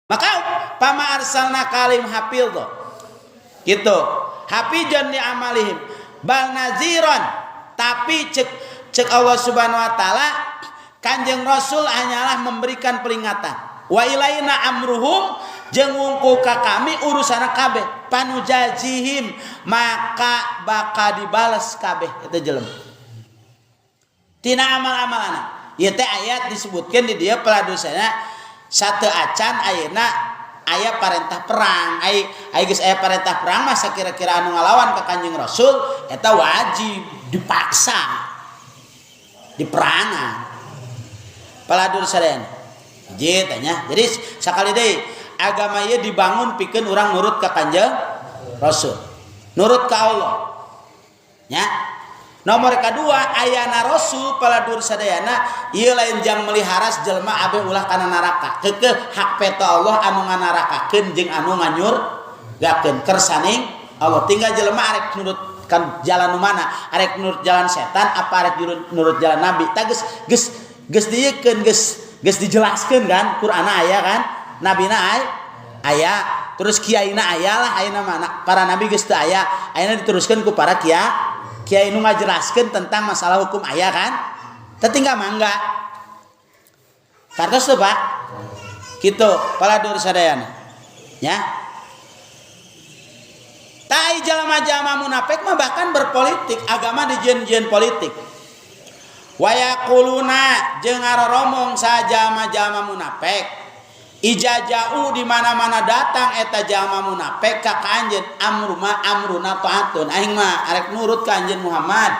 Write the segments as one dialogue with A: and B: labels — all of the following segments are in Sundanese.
A: Maka fama arsalnaka alaihim hafidha. Gitu. Hafizan li amalihim bal naziron, tapi cek cek Allah Subhanahu wa taala, Kanjeng Rasul hanyalah memberikan peringatan. Wa ilaina amruhum, jeung wungkul ka kami urusana kabeh, fanujazihim, maka bakal dibales kabeh eta jelema tina amal-amalana. Ieu teh ayat disebutkeun di dieu peladusana satu acan ayeuna aya parentah perang. Ai ai geus aya parentah perang masa kira-kira anu ngalawan ka Kanjeng Rasul eta wajib dipaksa diperangan, paladur sadayana. Hiji tanya. Jadi sakali deui, agama ieu dibangun pikeun urang nurut ka Kanjeng Rasul, nurut ka Allah nya. Nomor kedua, ayana Rasul, paladur sadayana, ieu lain jang melihara jelema abe ulah kana neraka. Keukeuh hak peto Allah anu nganarakakeun jeung anu nganyurgakeun kersaning Allah. Tinggal jelema arek nurut kan jalan nu mana, arek nurut jalan setan apa arek nurut jalan nabi. Tah, geus geus geus dieukeun, geus geus dijelaskeun kan. Qur'ana aya kan, nabina aya, terus kiaina aya lah. Ayeuna mana para nabi geus teu aya, ayeuna diteruskeun ku para kiai nu ngajelaskeun tentang masalah hukum aya kan. Teu tinggal mangga kartos tuh, Pak, gitu, paladur sadayana ya. Tai jalma-jalma munafik mah bahkan berpolitik agama, dijieun-jieun politik. Wa yaquluna, jeung ngaroromong sa jalma-jalma munafik, iza ja'u, di mana-mana datang eta jalma munafik ka anjeun, amruma amruna taatun, aing mah arek nurut ka anjeun Muhammad,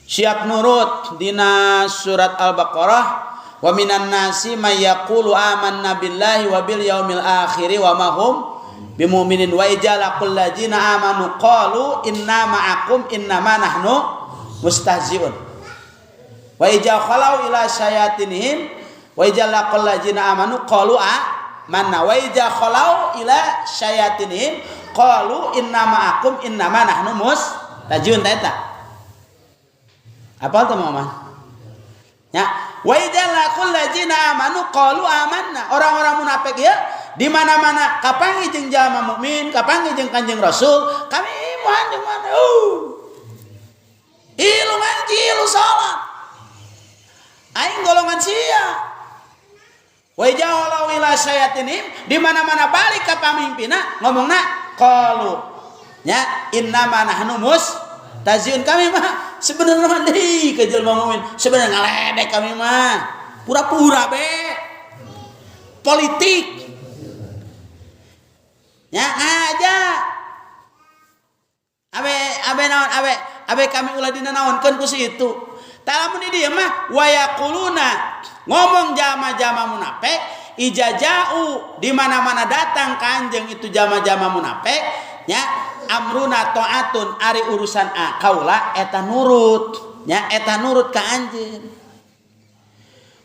A: siap nurut. Dina surat Al-Baqarah, wa minan nasi may yaqulu amanna billahi wa bil yaumil akhir wa ma hum bimuminin wa idza laqul ladzina amanu qalu inna ma'akum innama nahnu mustahzi'un wa idza khalau ila syayatinihim wa idza laqul ladzina amanu qalu amanna wa idza khalau ila syayatinihim qalu inna ma'akum innama nahnu mustahzi'un. Ta eta apa tuh, Muhammad ya? Wa idza laqul ladzina amanu qalu amanna. Orang-orang munafik ya, di mana-mana kapanggih jeung jalma mukmin, kapanggih jeung Kanjeng Rasul, kami mah jeung mana, ilu ngaji, ilu salat, aing golongan sia. Wa idza ila syayatinihim, di mana-mana balik ka pamimpinna ngomongna, qalu nya innama nahnu mustahzi'un, kami mah sebenarnya mah deui ke jelema mukmin, sebenarnya ngaledek, kami mah pura-pura be politik ya aja. Abe abe naon, abe abe kami ulah dina naonkeun ku si itu. Tah, lamun di dieu mah wa yaquluna, ngomong jama-jama munafik, iza ja'u, di mana-mana datang kanjeng itu jama-jama munafik nya, amruna taatun, ari urusan a kaula eta nurut nya, eta nurut ka anjeun.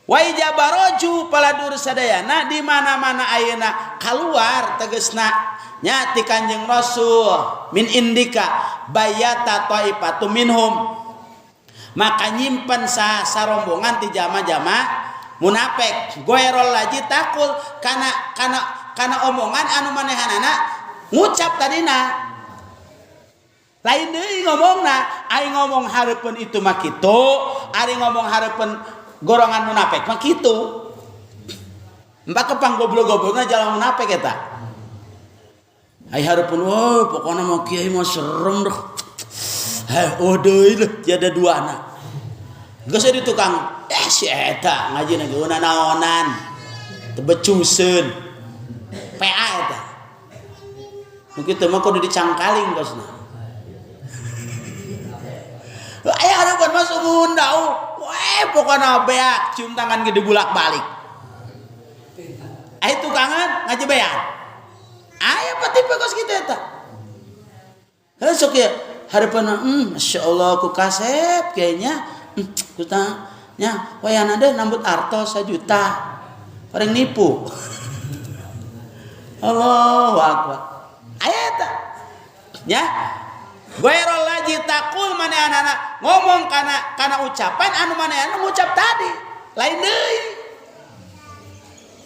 A: Wa iza baraju, paladur sadayana, di mana-mana ayeuna keluar tegesna nya ti Kanjeng Rasul, min indika bayyata taifatu minhum, maka nyimpen sa sarombongan ti jama-jama munafik, ghairol ladzi taqul, kana kana kana omongan anu manehanana ngucap tadina lain deui ngomongna. Aing ngomong hareupeun itu mah kitu, ari ngomong hareupeun gorongan munafik mah kitu. Empat kepang goblok-goblokna jalan munafik eta. Ai hareupeun, wah, pokoknya mau kiai mah serem dah. Heh, oh deui lah tiada dua anak. Geus di tukang, eh, si eta ngaji na geuna naonan. Teu becuseun. PA eta. Mungkin teu mah kudu dicangkaling kosna. Aya hareupeun masuk ngundau. Weh, pokoknya beak cium tangan gede bulak-balik. Aya tukangan ngaji beak. Aya pati kos kitu eta. Heuh, sok ya hareupeun, Masya Allah, ku kasep kayaknya, ku nya wayahna deh nambut artos sajuta paling nipu. Allahu akbar. Aya eta nya, ghairul ladzi taqul, manehanana ngomong kana kana ucapan anu manehana ngucap tadi lain deui.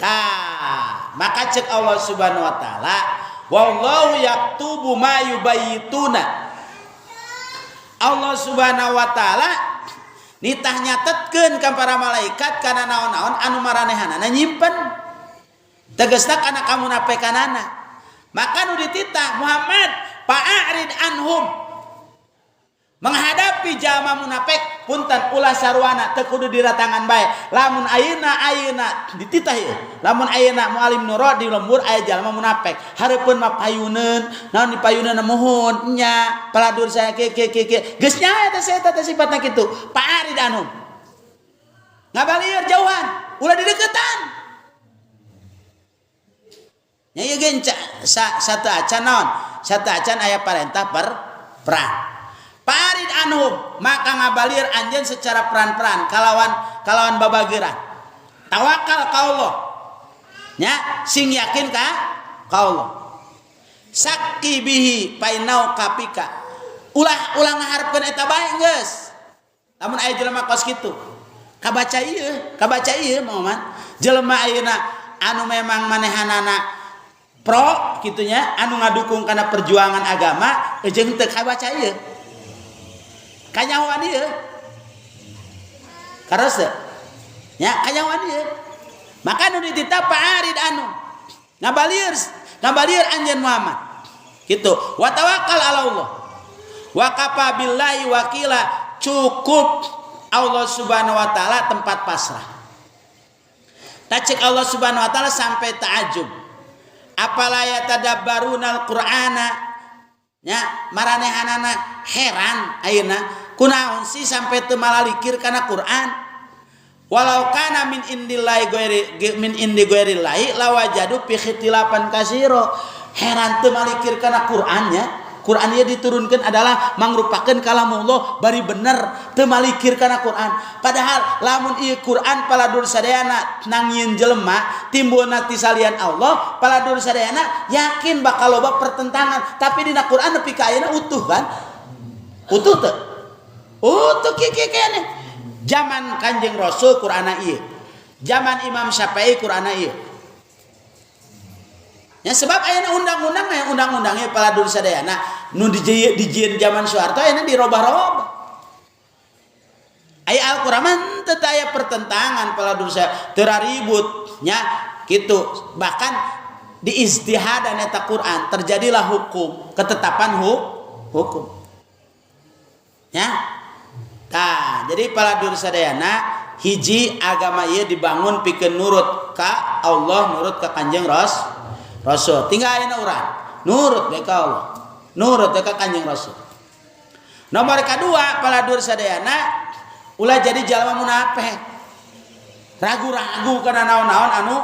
A: Tah. Maka cek Allah Subhanahu wa taala, wallahu yaktubu ma yubayyituna. Allah Subhanahu wa taala nitah nyatetkeun ka para malaikat kana naon-naon anu maranehanana nyimpen. Tegasna kana kamunafikanana. Maka nu dititah Muhammad fa'arid anhum, menghadapi jalma munafik punten ulah sarwana teu kudu diratangan bae. Lamun ayeuna dititah ieu, lamun ayeuna mualim nuro di lembur aya jalma munafik hareupeun mah payuneun naon dipayuneun muhun nya paladur saya ke ke ke ke geus nya eta saya teh sifatna kitu. Fa'arid anhum, ngabalieur jauhan, ulah dideukeutan nya. Ieu ge satu acan naon, satu acan aya parentah perang. Farid anhum, maka ngabalir anjeun secara peran-peran kalawan babageran. Tawakal ka Allah. Nya sing yakin ka Allah. Sakki bihi painau kapika. Ulah ulah ngaharepkeun eta bae geus. Lamun aya jelema kos kitu. Kabaca ieu Muhammad. Jelema ayeuna anu memang manehanana pro kitunya, anu ngadukung kana perjuangan agama jeung teu kabaca ieu. Kanyahoan ieu. Karos teu? Nya kanyahoan ieu. Maka nu dititah fa'arid anu. Ngabalieur anjeun Muhammad. Gitu. Wa tawakkal ala Allah. Wa kafa billahi wakila, cukup Allah Subhanahu wa taala tempat pasrah. Tacik Allah Subhanahu wa taala sampai ta'ajub. Apala yatadabbarunal Qur'ana? Nya maranehanana heran ayeuna kunaon sih sampai teu malalikir kana Quran. Walau kana min indillahi ghairi min indi ghairillahi lawajadu fi ikhtilafan katsira. Heran teu malikir kana Qur'annya. Quran ieu diturunkeun adalah mangrupakeun kalamullah bari bener teu malikir kana Quran. Padahal lamun ieu Quran paladur sadayana nangieun jelema timbulna ti salian Allah, paladur sadayana yakin bakal loba pertentangan, tapi dina Quran nepi ka ayeuna utuh kan? Utuh teu? Utuh kieu keneh. Zaman Kanjeng Rasul Qur'ana ieu. Zaman Imam Syafi'i Qur'ana ieu. Ya sebab ayeuna undang-undang aya undang-undangnya paladur sadayana nu dijieun zaman Soeharto ayeuna dirobah-robah. Aya Al-Qur'an mah teu aya pertentangan paladur sadayana, teu ribut nya kitu. Bahkan di ijtihadan eta Quran terjadilah hukum, ketetapan hukum. Ya. Tah, jadi paladur sadayana hiji agama ieu dibangun pikeun nurut ka Allah, nurut ka Kanjeng Rasul. Tinggal ayeuna urang nurut bae ka Allah, nurut bae ka Kanjeng Rasul. Nomor kedua paladur sadayana ulah jadi jalma munafik. Ragu-ragu kana naon-naon anu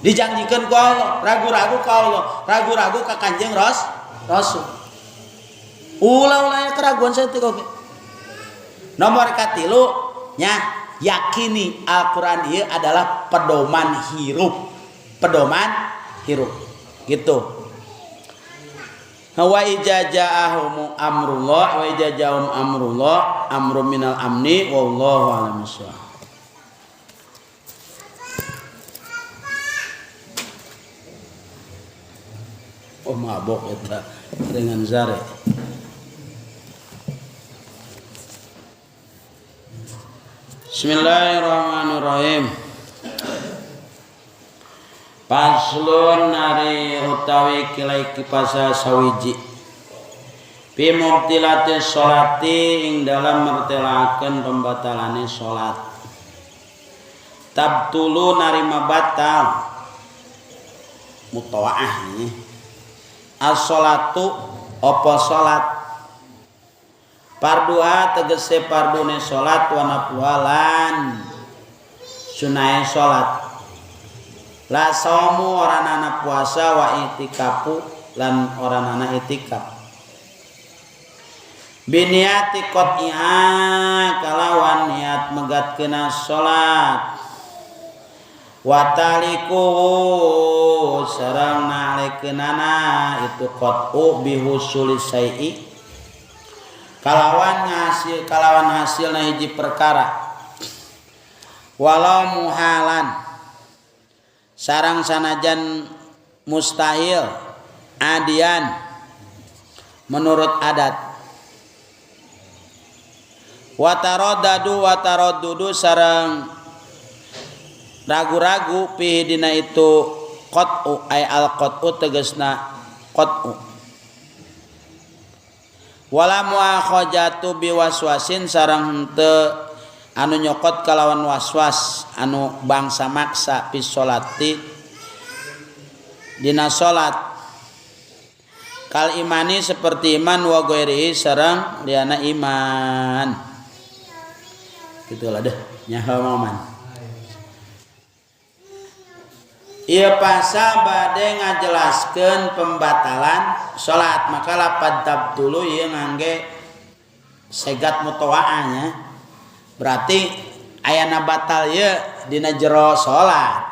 A: dijanjikeun ku Allah, ragu-ragu ka Allah, ragu-ragu ka Kanjeng Rasul. Ulah-ulah keraguan saeutik oge. Nomor katilu nya yakini Al-Qur'an ieu adalah pedoman hirup. Pedoman hirup. Gitu. Wa ijazahum amrullah wa ijazahum amrullah amru minal amni wallahu a'lam bissawab. Oh mabok eta dengan zare. Bismillahirrahmanirrahim. Paslon ari utawi kilai kipasa sawiji. Fi mubtilati sholati ing dalam mertelaken pembatalane salat. Tabtulu narima batal mutawaah ini. As-sholatu apa salat? Parduha tegese pardune salat wa nafluha lan sunahe salat. La saumu ora ana puasa wa itikafu lan ora ana itikaf. Biniati qat'iha kalawan niat megatkeuna salat. Wa taliku sareng nalekeunana itu qat'u bihusuli syai'i kalawan ngasil kalawan hasilna hiji perkara. Walau muhalan Sarang sanajan mustahil adian menurut adat. Watarodadu watarodudu sarang ragu-ragu pihi dina itu qat'u ay al qat'u tegasna qat'u. Wala muakhajatu biwaswasin sarang henteu anu nyokot kalawan waswas anu bangsa maksa fi sholati dina salat kal imani seperti iman wa ghairihi sareng liana iman. Gitulah deh nyaho momen. Ieu pasal bade ngajelaskeun pembatalan salat, maka lapad tabtulu ieu ngangge segat mutoaah nya. Berarti ayana batal ieu dina jero salat,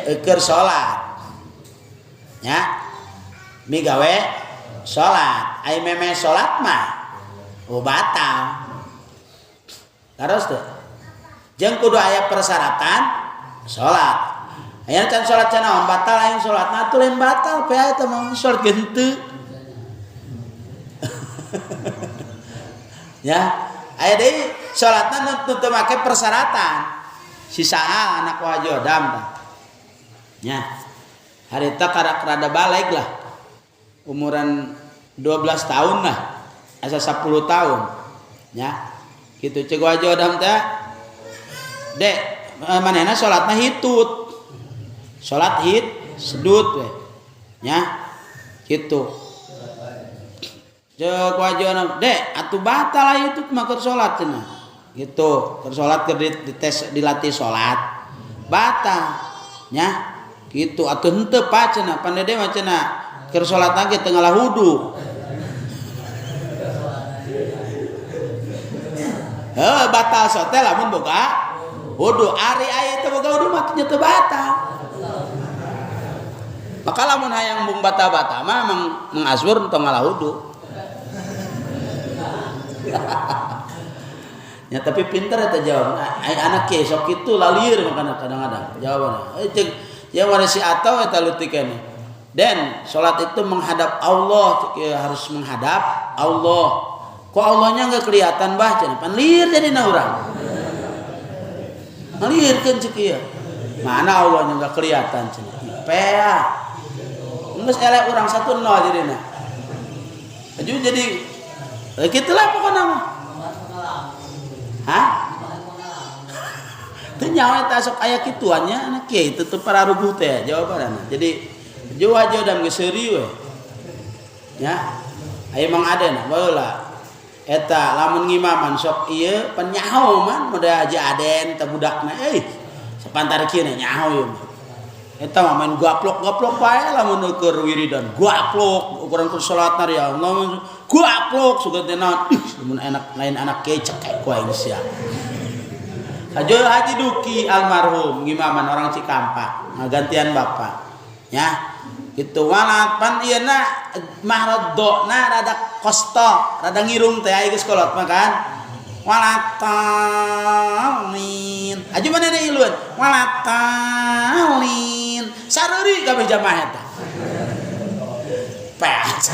A: eukeun salat. Nya migawe salat, ai meme salat mah oh batal. Terus tuh jeung kudu aya persyaratan salat. Aya can salat can naon batal aing salatna atuh lain batal pe eta mah salat ge henteu. Ya, aya deui salatna nu teu make persyaratan. Si saha anak Haji Odam tah. Nya. Harita karak rada balik lah. Umuran 12 tahun lah. Asa 10 tahun. Ya. Gitu cek Haji Odam teh. Dek, manehna salatna hitut. Salat hit sedut we. Nya. Gitu. Cek Haji Odam, "Dek, atuh batal aya itu mah keur salat cenah." Gitu, keur salat keur dites dilatih salat. Batal. Nya. Gitu atuh henteu pa cenah, pan dede mah cenah keur salat lagi teu ngalah wudu. Heuh, batal sote lamun boga wudu. Ari aya teu boga wudu mah nya teu batal. Maka lamun hayang bung bata-bata mah mengaswur tong ngalah wudu. Ya tapi pinter eta jawab. Ai anak kieu sok kitu lalieur makana kadang-kadang jawabanna. Ceuk ya warisi atau eta leutik keneh. Dan salat itu menghadap Allah, cek ya, harus menghadap Allah. Kok Allahnya enggak kelihatan bah cenah? Pan lieur jadina urang. Ngalirkeun cek ieu. Mana Allahnya enggak kelihatan cenah? Pea. Geus eleh urang 1-0 jadina. Aju jadi gitulah pokona mah. Hah? Teu nyawa eta sok aya kituannya anak kieu itu teu pararuguh teh jawabanna. Jadi jauh aja udah geus seuri we. Ya. Aya Mang Aden baheula. Eta lamun ngimaman sok ieu penyaho man model Haji Aden teh budakna euy. Sapantar kieu nyaho ieu mah. Eta mah main gaplok-gaplok bae lamun keur wiridan. Gaplok ukuran keur salatna ya Allah. Gaplok sugan teh naon. Ih, lamun enak lain anak kieu cekek ku aing sia. Haji Haji Duki almarhum ngimaman orang Cikampak ngagantian bapak. Ya. Gitu walat pan ieu na mahrodona rada kosto, rada ngirung teh aya geus kolot mah kan. Walatalin. Aju manehna iluan? Walatalin. Sareuri kabeh jamaah eta. Pas.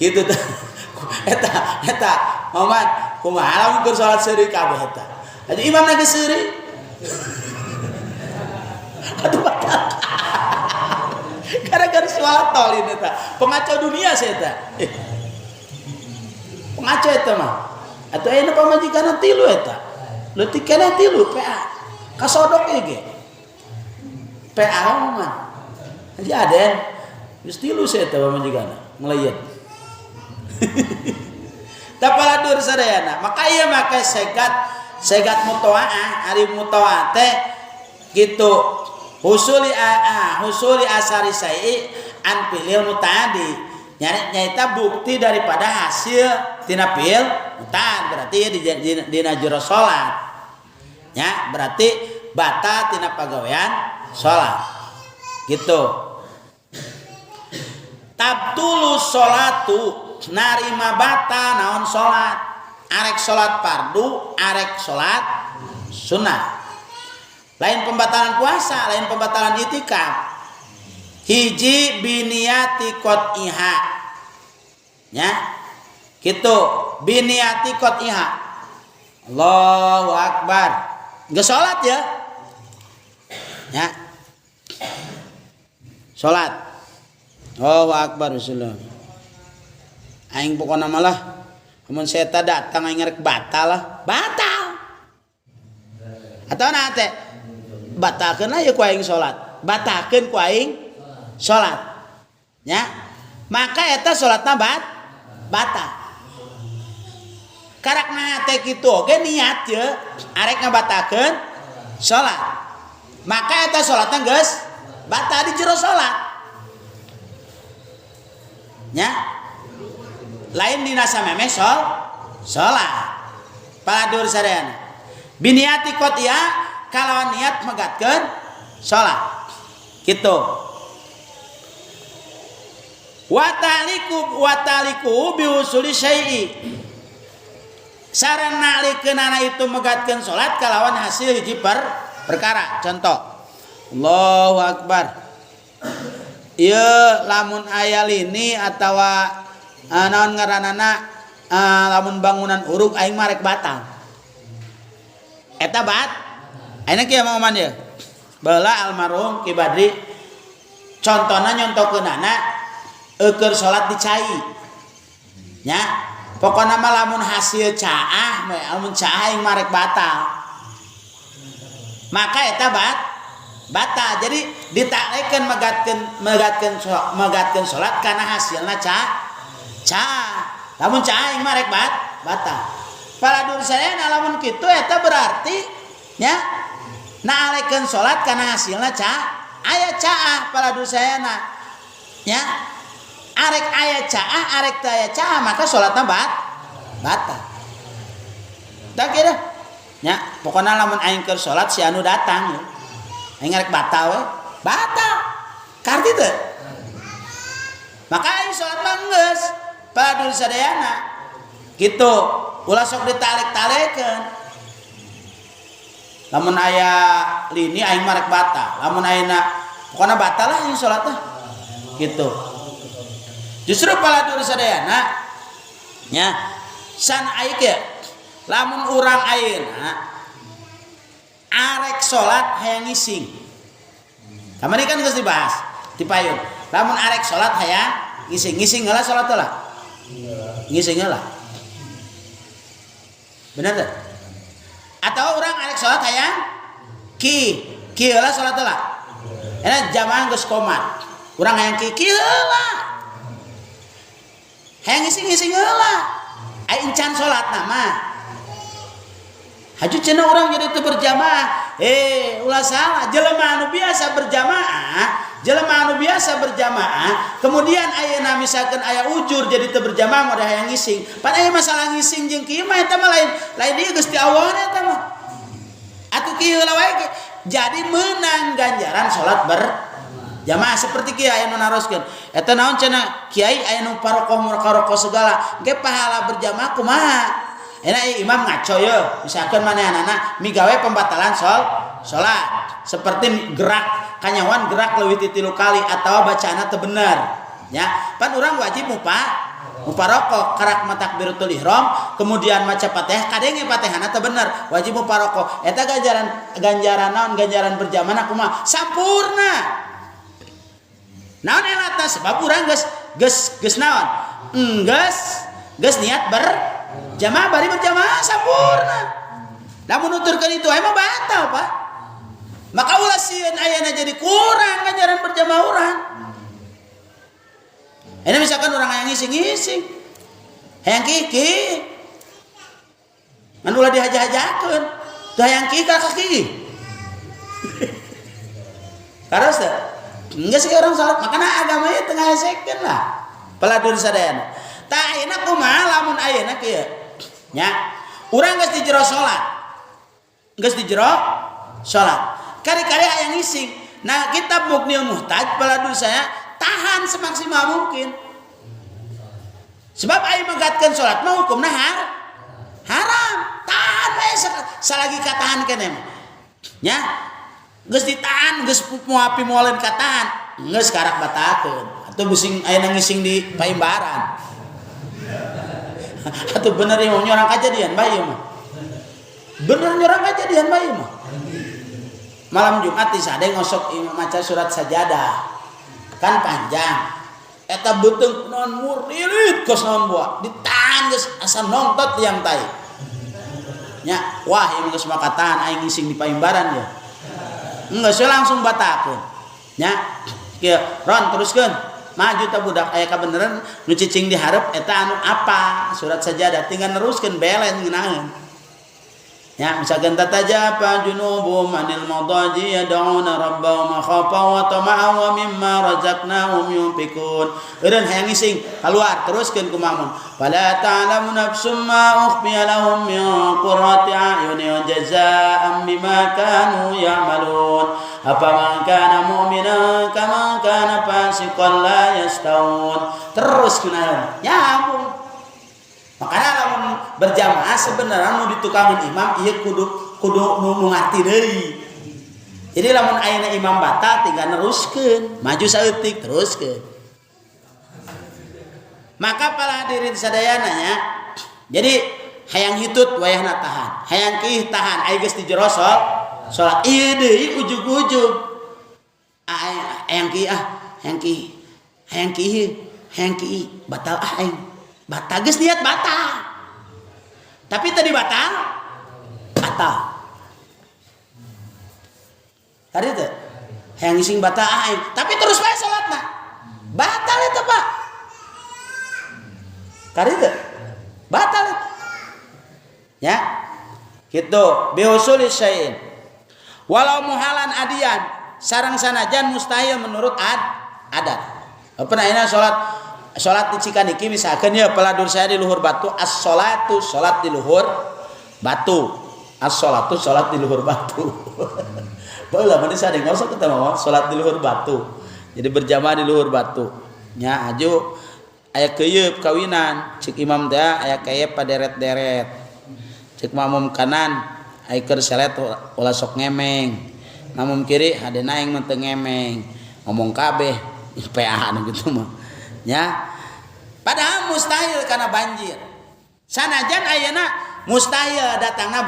A: Gitu teh. Eta eta Muhammad kumaha lamun keur salat seuri kabeh eta. Aju imamna geus seuri. Aduh batal. Gara-gara sholat tolin eta. Pengacau dunia saya eta. Pengacau eta mah. Atuh ayeuna pamajikanna tilu eta. Leutik keneh tilu PA. Kasodok ieu ge. PA mah. Haji Aden geus tilu saya eta pamajikanna ngeleyeut. Tapaladur sadayana. Maka ieu make segat segat mutoaah, ari mutoaah teh gitu. Husuli a husuli asari sai an pilil mutaadi. Nyaita bukti daripada hasil tina pil mutaad berarti ya dina jero salat. Ya, berarti batal tina pagawean salat. Gitu. Tabtulu salatu narima batal naon salat. Arek salat fardu, arek salat sunnah. Lain pembatalan puasa, lain pembatalan itikaf. Hiji, biniyati qat'iha, nya gitu. Biniyati qat'iha, Allahu akbar, geus salat ya, ya salat, Allahu akbar, bismillah. Aing pokona malah mun saya datang, aing rek batal lah, batal atau nate batalkeun lah ya ku aing salat, batalkeun ku aing salat ya, maka eta salatna batal. Karak nah teh kitu oge niat ye arek ngabatalkeun salat, maka eta salatna geus batal di jero salat nya, lain dina samemeh salat. Paladulur sadayana, biniyati qat'iha, kalawan niat megatkeun salat kitu. Wataliku wataliku biwusuli syai'i, sareng nalikeunana itu megatkeun salat kalawan hasil hiji perkara. Contoh, Allahu akbar. Ieu lamun aya lini atawa naon ngaranana, lamun bangunan urug, aing mah rek batal. Eta bat ayeuna kieu, Mang Oman, ye baheula almarhum Ki Badri contohna nyontokeunana eukeur salat di cai nya. Pokona mah lamun hasil caah, lamun caah aing mah rek batal, maka eta batal. Jadi ditaklekeun megatkeun megatkeun megatkeun salat karena hasilna caah. Lamun caah, aing mah rek batal. Paladulur saya, lamun kitu eta berarti nya naalekeun salat karena hasilna caah, aya caah. Paladulur saya nya, arek aya caah, arek teu aya caah, maka salatna batal. Tak kira nya, pokoknya lamun aing keur salat si anu datang ya, aing rek batal we, batal. Karti teu? Maka aing salat mah geus. Paladulur sadayana, gitu, ulah sok ditalik-talikeun. Lamun aya lini, aing mah rek batal. Lamun ayeuna, pokoknya batal lah aing salat teh gitu. Justru paladulur sadayana nya, san aing ya, lamun urang ayeuna arek salat hayang ngising, kamari kan geus dibahas di payun, lamun arek salat hayang ngising, ngising heula salat lah, ngising heula, bener teh? Atau urang arek salat hayang ki ki heula salat lah. Enak jamaah geus komat, urang hayang ki ki heula, hayang ngising, ngising heula. Ai encan salat nama haju cenah urang jadi teu berjamaah. Eh, ulah salah. Jelema anu biasa berjamaah, jelema anu biasa berjamaah, kemudian ayeuna misalkan aya ujur jadi teu berjamaah, modal hayang ngising. Pan aya masalah ngising jeung kieu mah, eta mah lain lain ieu, Gusti Allah eta mah. Atuh kieu heula wae, jadi menang ganjaran salat berjamaah. Seperti kieu, aya nu naroskeun eta naon cenah, kiai, aya nu parokoh murokoh segala ge pahala berjamaah kumaha? Enak imam ngaco ye, misalkan manehna migawe pembatalan salat seperti gerak kanyawan, gerak leuwih ti 3 kali atau bacaanna teu bener ya. Pan urang wajib mufaroqoh karak takbiratul ihram, kemudian maca Fatihah, kadenge Fatihahna teu bener, wajib mufaroqoh. Eta ganjaran ganjaran naon, ganjaran berjamaah kumaha? Sampurna. Naon elatna? Sebab urang geus geus geus naon, geus geus niat berjamaah, bari berjamaah sampurna. Lamun nuturkeun itu emang batal, Pak. Maka ulah sieun ayana jadi kurang ganjaran berjamaah urang. Ini misalkan orang yang ngising-ngising, hayang kiki, ngan ulah dihaja-hajakeun, teu hayang kiki ka kaki. Karos teu? Enggak sih orang salat, makanya agamanya tengah hesekeun lah. Paladulur sadayana. Tah, ayeuna kumaha lamun ayeuna kieu? Nya, urang geus di jero salat. Geus di jero salat. Kari-kari aya ngising. Nah, kitab Mughnil Muhtaj, paladulur saya, tahan semaksimal mungkin. Sebab ayo megatkeun salat mah hukumna haram. Tahan we salagi katahan keneh mah. Nya, Geus ditahan, geus moal pimoaleun katahan, geus karak batalkeun. Atuh bising aya ngising di paimbaran. Atuh bener ieu nyorang kajadian bae mah. Bener nyorang kajadian bae mah. Malam Jumat di sade ngosok maca surat sajadah. Kan panjang. Eta beuteung naon murilit kos naon buah. Ditahan geus asa nontot liang tai. Nya, wah ieu geus makatahan aing ngising di paimbaran ya. Enggak, saya langsung batalkeun. Nya, kieu, Ron teruskeun. Maju ta budak aya kabeneran nu cicing di hareup eta anu apa? Surat sajadah tinggal neruskeun belen ngeunaheun. Ya, misalkan tatajafa junubuhum anil madaji yad'una rabbahum khawfan wa tama'an wa mimma razaqnahum yunfikun. Eureun hayang ngising keluar teruskeun ku makmum. Fala ta'lamu nafsum ma ukhfiya lahum min qurrati a'yunin jazaa'an bima kanu ya'malun. Afaman kana mu'minan kaman kana fasiqan la yastawun. Terus kunaon? Ya ampun. Makanya lamun berjamaah sebenarnya nu ditukangan imam ieu kudu kudu nu ngarti deui. Jadi lamun ayeuna imam batal tinggal neruskeun, maju saeutik teruskeun. Maka para hadirin sadayana nya, jadi hayang hitut wayahna tahan, hayang kiih tahan, aya geus di jero salat ieu deui ujug-ujug. Hayang kiih ah, hayang kiih, hayang kiih, hayang kiih, batal ah aing. Batal geus niat batal. Tapi tadi batal, batal. Tadi teh hayang ngising batal ah aing, tapi terus bae salatna. Batal itu, Pak. Tadi teh batal itu. Ya. Gitu, bihusuli syai'in. Walau muhalan adiyan, sareng sanajan mustahil menurut adat. Apa ayeuna salat salat di Cikaniki misalkan ya peladur saya di luhur batu, as-salatu salat di luhur batu, as-salatu salat di luhur batu. Baheula mah saya ngosok kita mah salat di luhur batu. Jadi berjamaah di luhur batu. Nya aju aya keuyeup kawinan, cek imam teh aya keyep paderet-deret. Cek makmum kanan aya keur selet ulah sok ngemeng. Makmum kiri hadena aing mah teu ngemeng. Ngomong kabeh PA nu kitu mah. Ya. Padahal mustahil karena banjir. Sanajan ayeuna mustahil datangna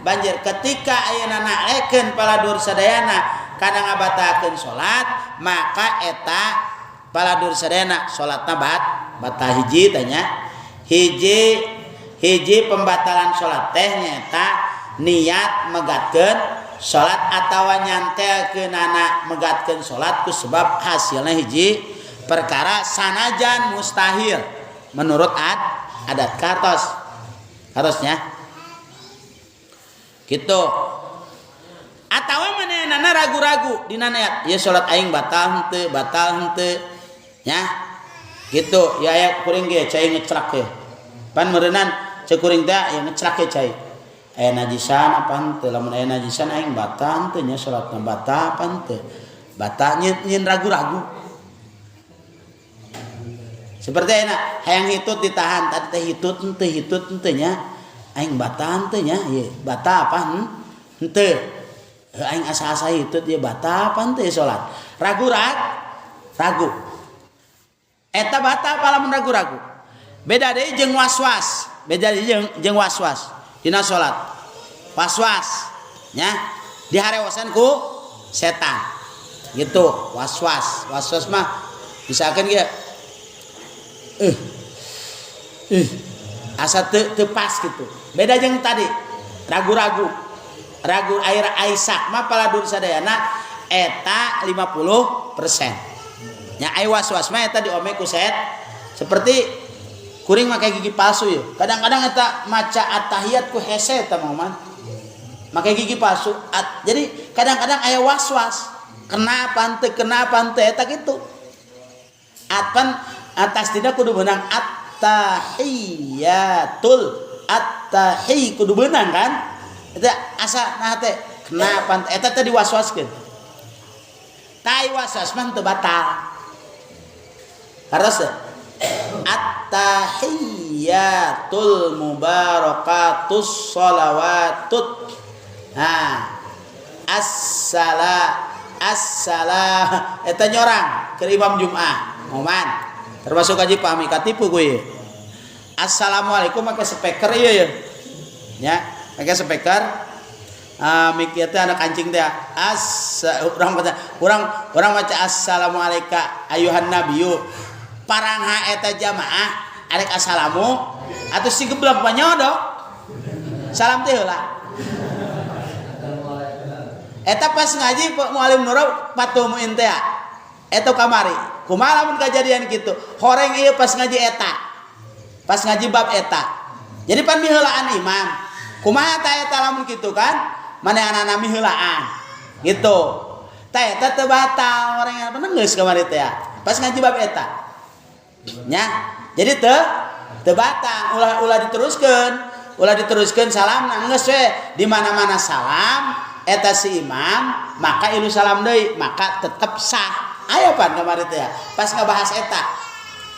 A: banjir ketika ayeuna nalekeun paladur sadayana kana ngabatalkeun salat, maka eta paladur sadayana salatna batal hiji tanya. Hiji hiji pembatalan salat teh nyaeta niat megatkeun salat atawa nyantelkeunana megatkeun salat ku sebab hasilna hiji perkara sanajan mustahil menurut adat kartos harusnya gitu. Atawa manehna ragu-ragu dina niat ieu salat aing batal henteu, batal henteu nya gitu ya. Aya kuring ge cai ngeclak ge pan meureunnan cek kuring teh ya ngeclak ge cai aya najisan apa henteu, lamun aya najisan aing batal henteu nya salatna, batal apa henteu, batal nyin ragu-ragu. Seperti enak hayang hitut ditahan tadi teh hitut henteu, hitut henteu nya aing batal henteu nya, ieu batal apa henteu, aing asa-asa hitut ieu batal apa henteu salat, ragu ragu eta batal apa lamun ragu-ragu. Beda deui jeung was-was, beda deui jeung was-was dina salat, was-was nya diharewosan ku setan gitu. Was-was, was-was mah misalkan kieu asa teu pas gitu. Beda jeung tadi ragu-ragu, ragu air aisak mah paladur sadayana eta 50% nya. Ai was-was mah eta diome ku set seperti kuring make gigi palsu ya. Kadang-kadang eta maca attahiyat ku hese eta mah make gigi palsu. Jadi kadang-kadang aya was-was kena apa henteu, kena apa henteu eta kitu. Atpan atas tidak kudu benang attahiyatul attahi kudu benang kan eta asa nah teh kena apa eta teh diwaswaskeun. Tai waswas mah teu batal harus attahiyatul mubarakatus sholawatut. Nah, Assala assala eta nyorang ke imam Jum'ah ngoman termasuk Haji Fahmi katipu gue. Assalamualaikum make speaker ieu ya, nya make speaker. Ah, mikir teh anak kancing teh as urang baca, urang urang baca assalamualaikum ayuhan nabiyyu, parangha eta jamaah arek assalamu atau si geblek mah nyodok salam teh heula. Eta pas ngaji Muallim Nuro Fathul Muin teh eta kamari kumaha lamun kajadian kitu horeng ieu pas ngaji eta, pas ngaji bab eta. Jadi pan miheulaan imam kumaha ta eta lamun kitu kan maneh anak miheulaan gitu tah eta teu batal horeng apa geus kamari teh pas ngaji bab eta nya. Jadi teu teu batal, ulah ulah diteruskeun, ulah diteruskeun salam geus we. Di mana-mana salam eta si imam maka ilu salam deui, maka tetep sah. Aya pan kamari teh pas ngabahas eta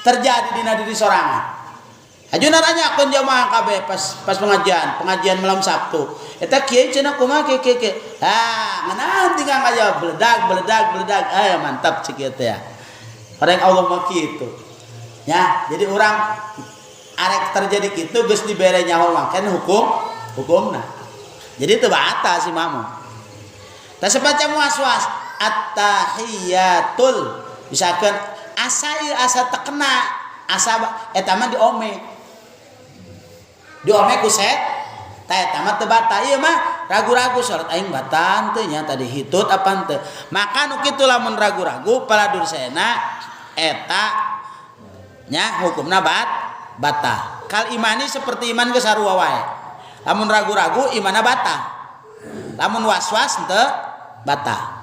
A: terjadi dina diri sorangan. Haju naranyakeun jamaah kabeh pas pas pengajian, pengajian malam Sabtu. Eta kiai cenah kumaha kieu kieu kieu. Ah, ngeunaan tinggal ngajawab beledag beledag beledag. Ah, mantap cik ieu teh ya. Orang Allah mah kitu. Ya, jadi orang arek terjadi kitu geus dibere nyaho mangken hukum hukumna. Jadi teu batal si mamu. Tah semacam was-was at-tahiyatul misalkan asa ieu asa tekena asa eta mah diome diome ku set tah eta mah teu batal. Ieu mah ragu-ragu salat aing batal teu nya tadi, hitut apa henteu? Maka nu kitu lamun ragu-ragu paladursena eta nya hukumna batal. Kal imani seperti iman geus sarua wae, lamun ragu-ragu imana batal, lamun was-was henteu batal.